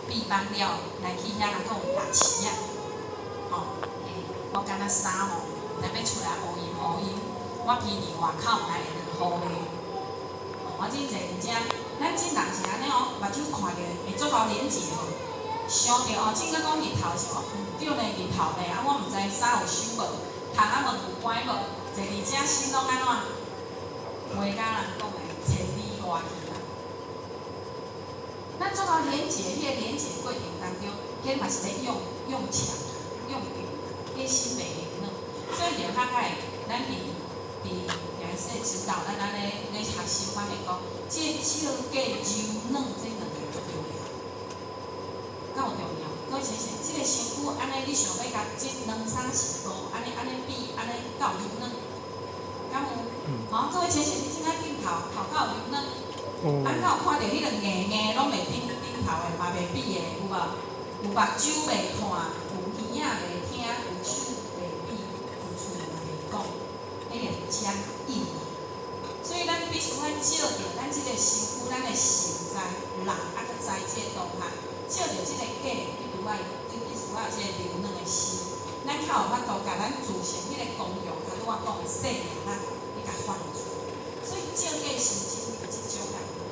閉班了來去遐人講有夜市啊，吼，欸，我敢若衫吼，毋知欲出來烏陰烏陰，我鼻佇外口毋知會落雨咧。吼，我真濟佇遮，咱真人是按呢哦，目睭看著會足夠連結無？想著哦，凊彩講日頭是哦，對呢，日頭呢，啊，我毋知衫有收無，窗仔門有關無？坐佇遮心攏按怎？話佮人講的千里外去啦。咱做到連結，彼個連結過程當中，彼嘛是咧用用強、用強，彼心袂軟。所以就較愛咱佇講師指導，咱按呢咧學習發現講，這個照計柔軟這兩个足重要，敢有重要？各位先生，這個身軀按呢，你想欲共這兩三四步，按呢按呢比，按呢敢有柔軟？敢有？吼，各位先生，你這個鏡頭頭敢有柔軟？啊，敢有看著彼個硬硬攏袂頂頂頭的，嘛袂比的，有無？有目睭袂看，有耳仔袂聽，有手袂比，有喙嘛袂講，彼個真硬。所以咱必須愛照著咱這個身軀，咱的心知人，啊閣知這個當下，照著這個假，必須愛，必須愛有這個柔軟的心。咱較有法度共咱自性彼個功用，頭拄我講的細力，去共發出來。所以照假心真這種感覺。